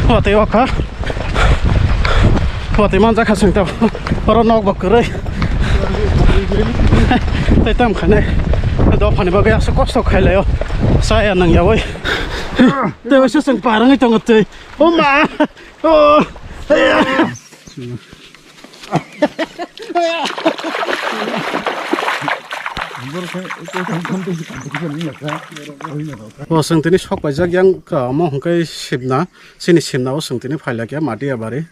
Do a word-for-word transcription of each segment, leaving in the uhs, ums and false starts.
Watwi o kha. Watwi manjak kha chwng tamo. Oro nok bo kwrwi. Tei tamo khainai. Dophani bagwi aswk kosto khailaio. Chaya nangyawi. Tei waisa chwng parwngwi tongo tei. O ma. O. O chwng tini sok paijak yang kha omo hwnkhe sibna. Chini simna o chwng tini phailakya Matia bari.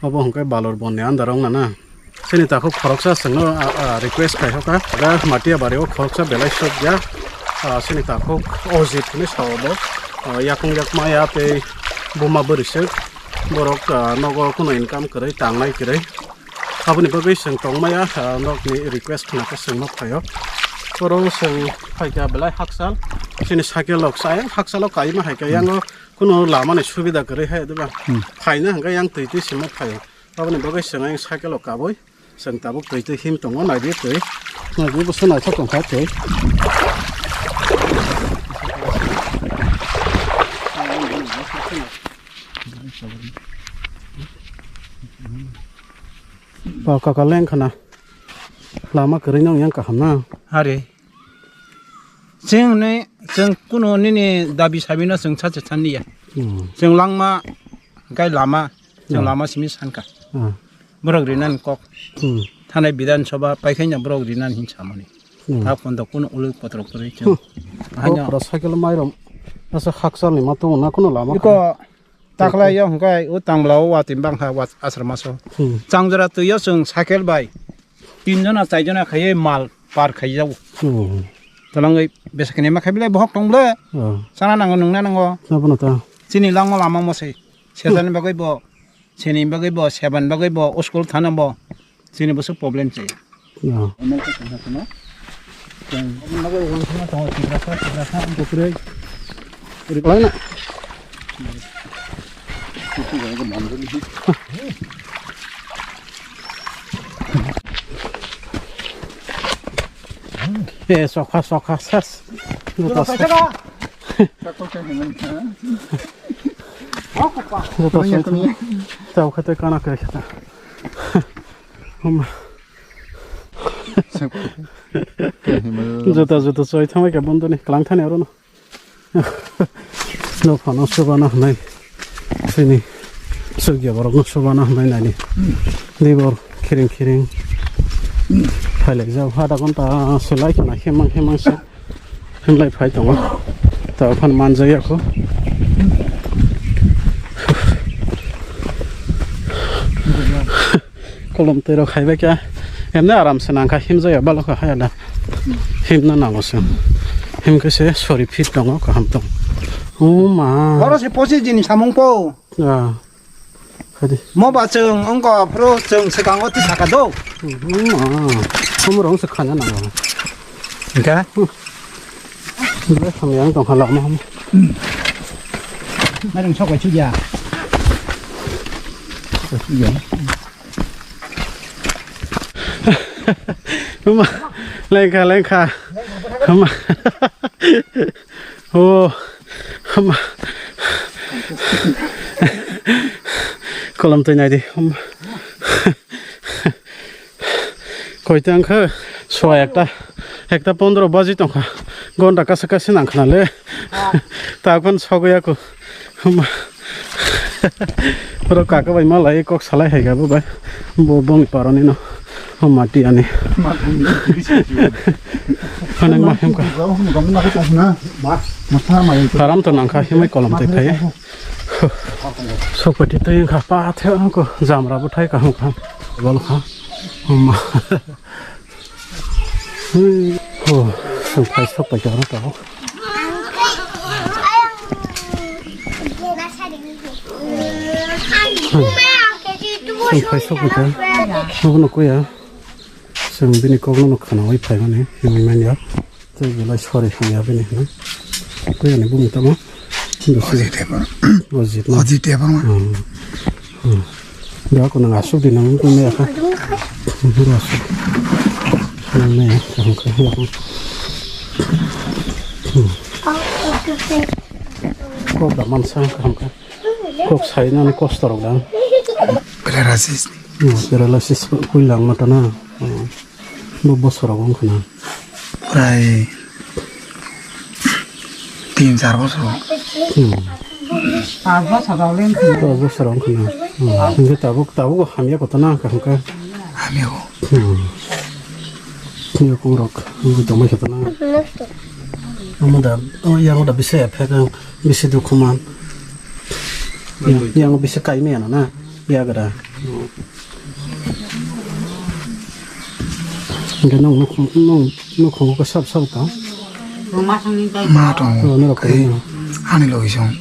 Obo hwnkhe Balor bonni under o wngna na. Chini takhuk khoroksa chwngno, a, a, request khai hoka. Da Matia bari o khoroksa belai sok ya. A, chini takhuk Ojit hwnwi sao bo. A, yakung yakma ya tei buma bwrwi se. Borok, a, nogo kuno income kwrwi, tangnai kwrwi. Aboni bagwi chwng tongmaya, a, nokni request khna khe chwngno phaio. Oro chwng phaikha belai hakchal. Chini cycle rok sa ayang hakchalo kaima hai khe yango. Kuno lama ni subida kwrwi hai, diba? Hmm. Phaina hwnkhe yang twi twi sima phaio. Aboni bagwi chwng ayang cycle o kabui. Chwng tabuk twi twi him tongo, naidi twi. Naidi bwsa naithok tongkha twi. Ba kaka leng khana. Lama kwrwi nong yang kaham na. Are. Chwng hwnwi, chwng kuno nini dabi sabino chwng sacha sanliya. Hmm. Chwng langma, gai lama, chwng Hmm. lama simi sankha. Hmm. Borok rinani kok. Hmm. Thanai Bidhan Sabha paikhaina borok rinani hin samani. Hmm. Ta phone to kuno ului potro kwrwi chwng. Hmm. Haino. Pura cycle mairom. Asa hakchalni ma tongo na kuno lama Iko kha. Taklai yo hwnkhe o tangla o watwi bangkha wat asrama so. Hmm. Changjra twi yo chwng cycle bai tin jona char jona khaiwi mal par khaijago. Hmm. Twlangwi bwsakni ma khaibilai bohok tong ble. Oh. Chana nango nungna nango. Abono ta. Chini langma lama mosai. Sejani bagwi bo, sini bagwi bo, seban bagwi bo, o school thana bo. Chini bwswk problem se. Ya. Wala na. Eh, sokha, sokha, sas. Juta sokha. Juta sokha. Tau khate kana kre khata. Hum. Juta, juta soi thamai ka bondo ni klang thani aro no. No phano subana hwnai. Sini sugya borok no subana hwnai nani. Libor khiring khiring. Phailai jao hada gonta sulai khna hemang hemang se. Hwnlai phai tongo. Ta phan manjaya kho. Kolom twi rok hai bai khe emne aram se nang kha, himjaya balo kha haya da. Himna nango se. Him khe se sori fit tongo, kaham tong. O ma. Oro se posi jini samung po. Ah. Hadi. Mo ba chwng wngkha phuru chwng swkango twi saka do. O ma. Hum rong se khanya nango. Hingkha? Bwlai hamya wng tongkha lama. Mairum sok bai chukya. Sok bai chukya. Huma, lengkha, lengkha. Huma. Oh, huma. Kolom twi nai di. Huma. Koita wngkha? Sowa ekta, ekta pondro baji tongkha. Gonda kasa kasi nangkhna le. Ah. Takon sogwi ako. Huma. Oro kaka bai malai kok salai hai ga bo bai. Bo bong paroni no. Huma ti ani. Hanang ma hem ka. Haram to nangkha himai kolom te khai. Sokpati twi wngkha, pa the wngkha, jamra bwthai kaham kaham. Bol kha. Hum. Hui. Oh, song phai sok pai jaro tao. Song phai sok pai jaro. Nogo no kuya. Song bini kok no khana oi phai mani. Himai manya. Tei belai sori hamya bini hwnwi. Kuyani bumung tamo? Ojit Debbarma. Ojit na? Ojit Debbarma. Hmm. Hmm. Da ko nang asuk di nang ko me akha. Bura asuk. Nang me kaham kha. Hmm. Ko da mansa kaham kha. Kok sai nani kosto rok dang. Paralysis. Hmm, paralysis hui lang mata na. Hmm. Bo bosor rok wng khna. Prai tin char bosor. Hmm. Pas bosor rok le wng khna. Pas bosor rok wng khna. Hmm. Hingke tabuk, tabuk hamya koto na ka hingke. Hamya o. Hmm. Ni kung rok, ni tongmai khe tana. Amo da, o yang da bisi effect ang, bisi dukhu man. Yang, yang bisi kai me na na, ya gara. Hingke nong, nong, nong, nong khongo ko sab, sab ta. Ma tongo. O, norok kai me na. Ani logi song.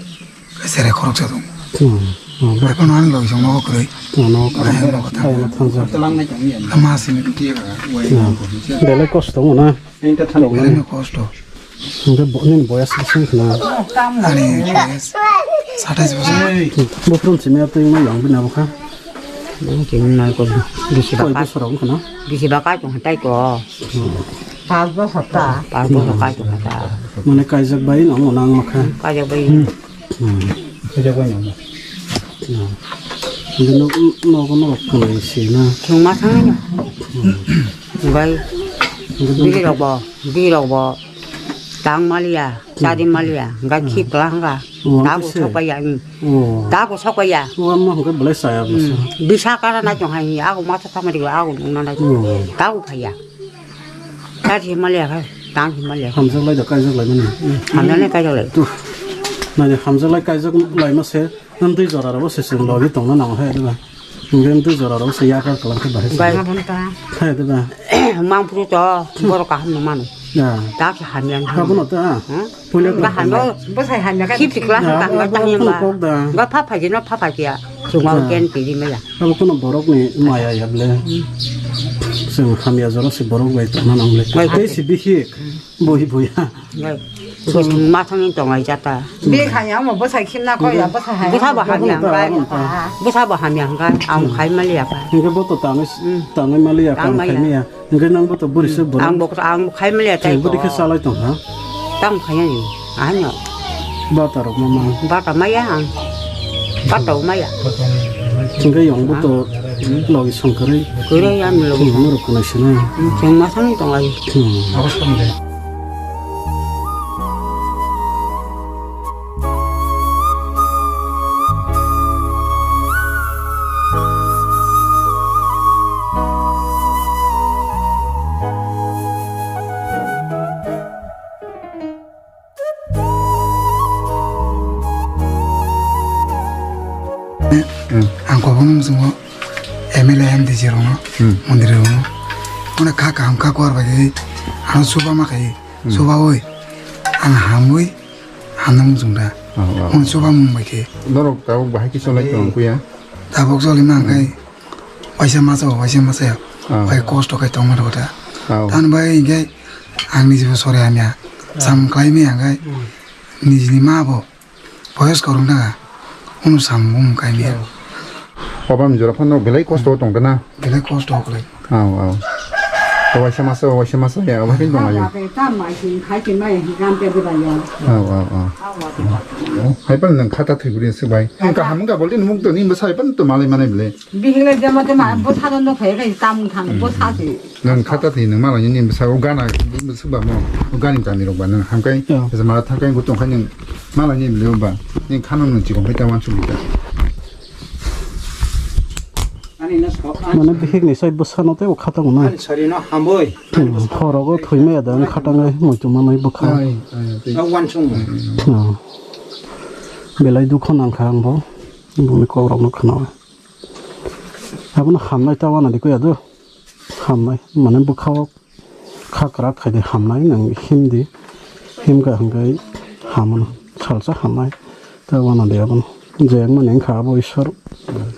Sere khoroksa tongo. Hmm, hmm, bai. Ekhon ani logi song nogo kwrwi. Hmm, nogo kwrwi. Ayang nogo tang. Ayang thangjak. Tama simi. Hmm. Belai kosto wngna. Belai no kosto. Hingke bo-, nini boyas bwswng khna. Ani boyas satais bosor. Hmm. Bo from simi atwi ma yang bina bokha. Nang kini nai ko bisi. Koi baka. Bosor wng khna. Bisi baka tong tai ko. Hmm. Pas bosor ta. Pas bosor kai tong ta. Mane kaijak bai no nang makha. Kaijak bai. Hmm. Hmm. Khe jak bai nang. Hmm. Hingke nok, nok, nok kanai se na. Chwng ma thangwi no. Hmm. Bai. Hingke bini rok bo, bini rok bo. Tang maliya, hmm, chadi maliya, hingke, hmm, khi kla hingka. Oh, tago kisa. Sok bai ya ni. Oh. Tago sok bai ya. Oh, amma hingke belai saya bwsa. Hmm. Bisa kara nai tong hai, ago ma thang ma di, ago nung na nai. Oh. Tago phai ya. Chad Himalaya kha, tang Himalaya kha. Hamjak lai da kaijak lai mani. Hmm, hamjak lai kaijak lai. Tu, nai hamjak lai kaijak lai ma se, nang twi jora rabo se chwng logi tongna nang hai da ba. Nang twi jora rabo se yakar kalam khe bahai se. Bai. Hai da ba. Mang pru to, borok kaham no mano. Ya. Ta khe hamya. Abono ta. Hmm? Puila ba ko hamya. Bwsai hamya khe. Khip tikla hangka hangka tang yamba. Kok da. Ga pha pha jino pha pha kiya. Chunga ken tiri maya. Abo kono borok ni maya ya ble. Hmm. Chwng hamya jora se borok bai tongna nang ble. Bai. Tei se bihik. Hmm. Bui bui ha. Bai. Bwswng ma thangwi tonglai jata. Bihik hamya mo bwsai khimna ko ya bwsai hamya. Bwsa bo hamya hangka. Bwsa bo hamya hangka. Ang khai mali ya kha. Hingke bo to tangwi, hmm, tangwi mali ya kha, tang ang khai maya. Maya. Hingke nang bo to buri se borok. Ang bo, ang bo khai maliya tai. Buri khe salai tong ha? Tang khai ani, ano. Bata rok ma mang. Bata maya ang. Bata maya. Hingke yang bo to logi songkari. Kore ya mi logi. Hmm, norok kunai sina. Hmm, cheng ma sang tong lai. Hmm. Ang kobong mswngo M L A M D C rokno, hmm, mondri rokno. Ono kha kaham kha kwar bai khe ano chuba ma khai. Hmm. Chuba oi. Ang hamwi hanang mung chwng da. Oh, oh. Mung chuba mung bai khe. Norok tabuk bahai khe cholai tong kuya. Tabuk choli ma ang khai. Waisa masa, waisa masa ya. Oh. Bai kosto khai tong ma da. Oh. Tan bai hingke ang niji bo sore hamya. Sam khlai mi ang khai. Hmm. Niji ni ma bo. Boyos korong daga, unu samung kaimia. Oba ni jora phano belai kosto tong dana. Belai kosto kwlai. Aw, aw. Obai sama sa, obai sama sa ya, obai pin tong ayo. Tam mai sin khai kin mai ram pe de ba ya. Aw, aw, aw. Hai pan nang khata thwi buri se bai. Ang kaham ga bol din muk to ni ba sai pan to malai manai bele. Bihik le jama jama bo thadon do khai khai tam thang bo thasi. Nang khata thwi nang malai ni bwsa o gana bwsa ba mo o gani tami rok ba nang hamkai. Ya. Bwsa mala thangkai bo tongkhai nang malai ni bwle ba nang khano nang chikon khai ta wansuk ta. Ani na sok. Mane bihik ni sai bwsa no tei o khata mo na. Ani sari no hamboi. Hmm, horo go thwi maya da ang khata ngai moi tu manai bwkha. Ai, ai, tei. Wansuk. Hmm. Belai dukho nang kha ang bo. Boni kok rok no khna. Abono hamnai ta wana di kuya do. Hamnai mane bwkhao kha kwrak khai di hamnai nang him di. Him ka hwnkhe hamono salsa hamnai ta wana di abono. Je wngmani wngkha abo Iswar.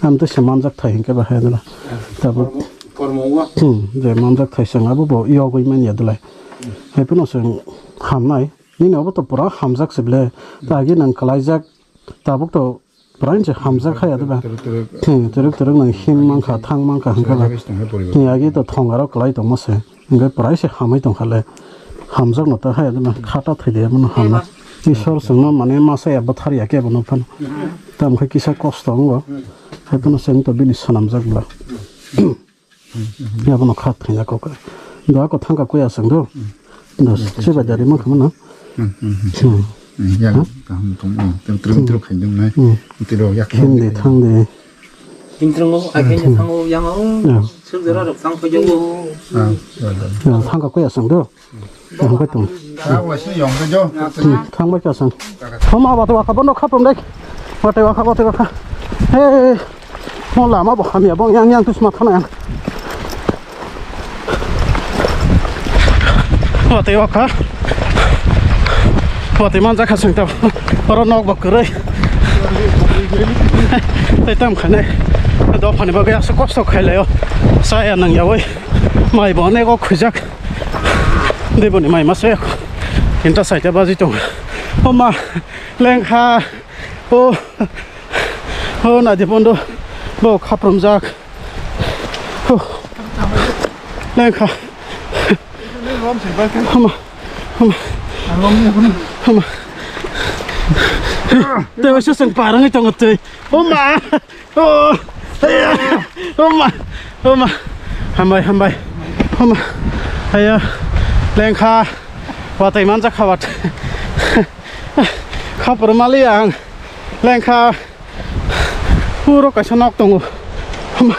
Ang tei se manjak thai hinkhe bahai dwla. Tabuk, hmm, je manjak thai chwng abo bo yogwi manya dwlai. Hai phano chwng hamnai. Nini obo to pura hamjak se ble. Ta agi nang kwlaijak. Tabuk to Purain se hamjak hai adeba. Twrwk, twrwk. Hmm, twrwk, twrwk nang him mankha, thang mankha, hwnkha ba. Service tongkha poribo. Ni agi to thong aro kwlai tongma se. Hwnkhe purain se hamai tongkha le. Hamjak no ta hai adeba. Khata thwi de mano hamna. Isor chwngno mane masa ya bwthar ya khe bono phano. Tamo khe kisa kosto wngo. Haiphano chwng to bini swnamjak bwla. Yabono kha thwina kok. Do ako thangka kuya chwng do. Do chiba jari ma khama na. Hmm. Hmm. Ya, kaham tong, hmm, tero, tero, tero khaijong nai. Hmm. Tero yak. Hindi thangdi. Tintrongo, akhirnya thango, yang, oh, ya, sir, jera rok tang phai jago. Ah, ya, ya. Ya, thangka kuya chwng do. Thangbai tong. Ah, wala si yong de jo. Hmm, thangbai ka sang. Thoma ba to ka bono khaprom dai. Ba te ba kha, ba te ba kha. Hey. Mo lama bo hamya bo yang yang tus ma thana yang. Ba te ba kha. Ba te man ja kha sang ta. Oro nok ba kwrwi. Tai tam khane. Dophani bagwi aswk kosto khailaio. Saya nang yawi. Mai bo onek o khujak. Deboni mai mase tinta saita baji tongo. O ma, lengkha. O, o, naidi bondo. Bo khaprumjak. O, lengkha. O ma, o ma. O ma. Tei waisa chwng parangwi tongo tei. O ma. Oh, haiya, oh ma, oh ma, hambai, hambai, oh ma, haiya, lengkha, watwi manjak kha watwi, khapur mali ang, lengkha, uro kaisa nok tongo, oh ma,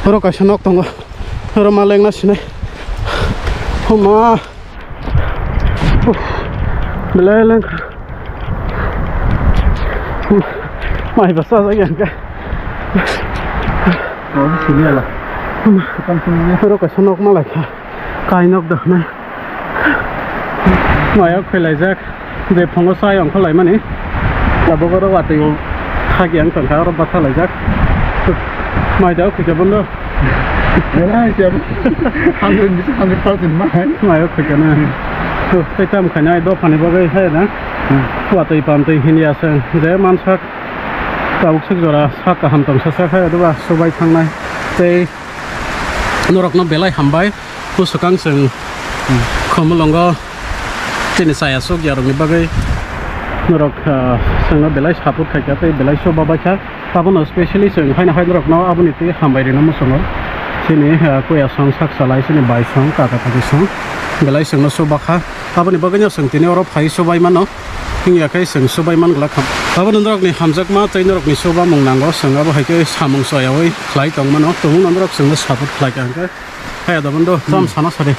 uro kaisa nok tongo, uro ma lengna sinai, oh ma. Belai lengkha. Mai basa lagi angka. Oh, sini ala. Oro kaisa nok malai kha. Kai nok dah na. Mai ok khelai jak. Je phongo sai ongkho lai mani. Tabuk oro watwi o hagi ang tongkha oro basa laijak. Mai da ok khe bondo. Belai se hundred, hundred percent ma hai. Mayo khikana. Tei tam khainai dophani bagwi hai na. Hmm. Watwi pamtwi hinya se je mansak. Tabuk suk jora sak kaham tongsa sak hai doba subai thangnai. Tei norokno belai hambai. Bwswkang chwng khumulwngo chini chaya suk yarokni bagwi norok, ah, chwngno belai support khaikha tei belai chubabaikha. Abono specially chwng haino hai norokno aboni twi hambai rwna muchungo. Chini, ah, kuya song sak salai, chini bai song, kaka kaki song belai chwngno chubakha. Aboni bagwino chwng tini oro phai chubai mano. Wngya khe chwng chubai man glak kha. Abono norokni hamjakma tei norokni chubamung nango. Chwng abo hai khe samung chayawi khlai tong mano. Tumungno norok chwngno support khlaikha hwnkhe. Hai da bondo, tam sana sari.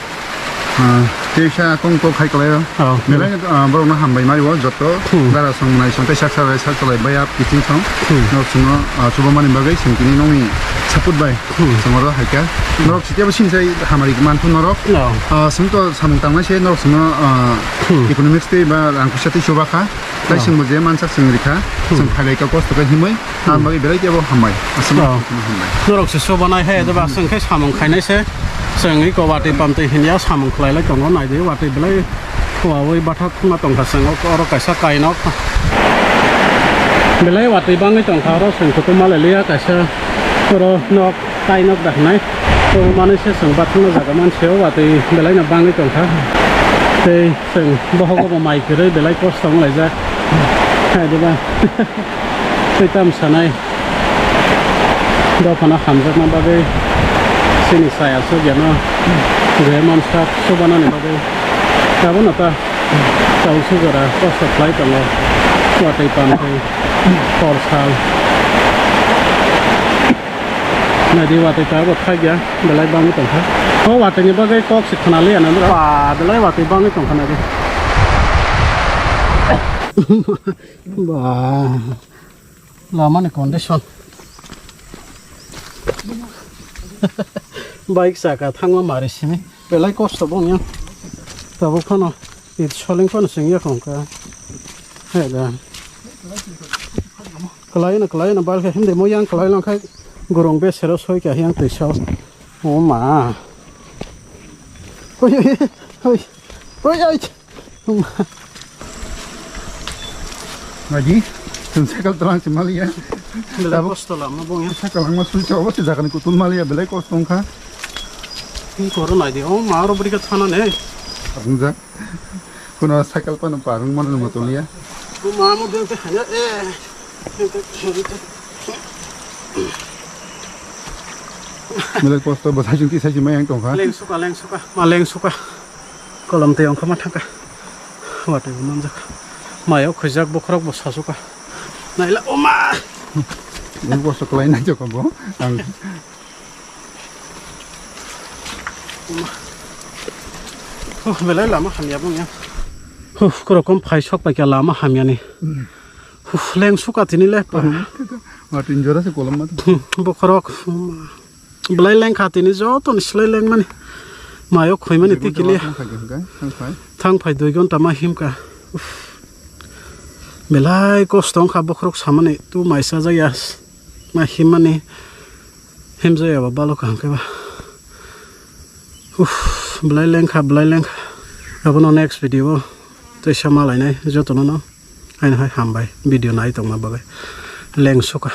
Ah, teisa kong kok khai kalai. Oh. Belai, ah, borok no hambai mai o joto. Hmm. Dara song nai song tei sak salai sak salai baya piching song. Hmm. Norok song no, ah, chubamani bagwi song tini nongni support bai. Hmm. Song oro hai kha. Hmm. Norok sitya bo sini sai hamari manthu norok. Oh. Ah, song to samung tangma se norok song no, ah, hmm, economics tei ba rang kusa tei chuba kha. Tai chwngbo je mansak chwng rikha, chwng khailai kha kosto khe himwi, ang bagwi belai kebo hambai. Aswk hambai. Norok se sobanai hai, eba chwng khe samung khainai se, chwng iko watwi pamtwi hinya samung khlailai tongo, naidi watwi belai kuawi bathak khuma tongkha chwng, oro kaisa kainok. Belai watwi bangwi tongkha, oro chwng kutung malai liya kaisa, oro nok. Kainok da hwnwi. Tei manwi se chwng bathangna jaga mansio, watwi belaino bangwi tongkha. Tei chwng bohogo bo mai kwrwi belai kosto wnglaijak. Hai diba? Tei tam sanai. Dophano hamjakna bagwi chini chaya sugiyano je mansak subanani bagwi. Abono ta tausu jora kosto khlai tongo. Watwi pamtwi hor sal. Naidi watwi ta bo thakya, belai bangwi tongkha. O watwi ni bagwi kok se khwnaliya na bro. Ba, belai watwi bangwi tongkha naidi. Ba, lama ni condition. Bike saka thangma mari simi. Belai kosto bong yang. Tabuk phano it soling phano sing ya khong ka. Hai da. Kwlaino, kwlaino, bal khe himde mo yang kwlai lang khai gorong besero soi kha yang twi sao. O ma. Oi, oi, oi. Oi, oi. O ma. Lagi, chwng cycle tlang se maliya. Belai kosto lama bong ya. Cycle langma sui chao se jagani kutung maliya belai kosto wngkha. Ni koro nai di, o ma oro bwrwi khe thana ne. Abungjak. Kuno cycle pano parung mano mo toliya. Mamo dente hanya eh. Mele kosto bo sajung ti saji mayang tongkha. Leng suka, leng suka, ma leng suka. Kolom te ongkha ma thangka. Wate bo manjak. Mayo khujak bokhorok bo sasuka. Naila oma. Bo kosto klai na joko bo. Ang Huh, belai lama hamya bung ya. Huh, korokom phai sok pai kha lama hamya ni. Hmm. Huh, leng suka tini le pa. Matin jora se kolom mat. Hmm, bokhorok. Belai leng kha tini joto ni slai leng mani. Mayo khoi mani tikili. Thang phai dui gonta ma him kha. Uff. Belai kosto wng kha bokhorok samani tu maisa jaya. Ma him mani. Himjaya ba balo kaham khe ba. Uff, belai lengkha, belai lengkha. Abono next video o teisa malainai jotono no. Haino hai hambai video nai tongma bagwi. Leng suka.